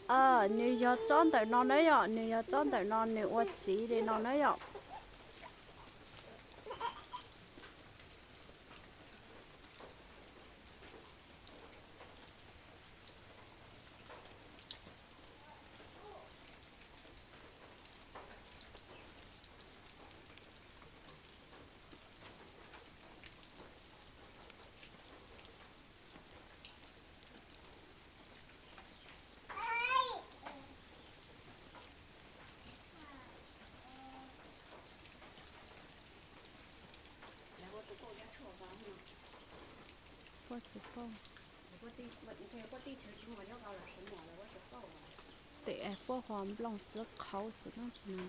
Nws yog tsob ntawm no na yom, nws yog tsob ntawm no nws ua txiv li no na yom. Puab tsi pauj. Tes puab hua nplooj tsi qhauv xwb no tsi na.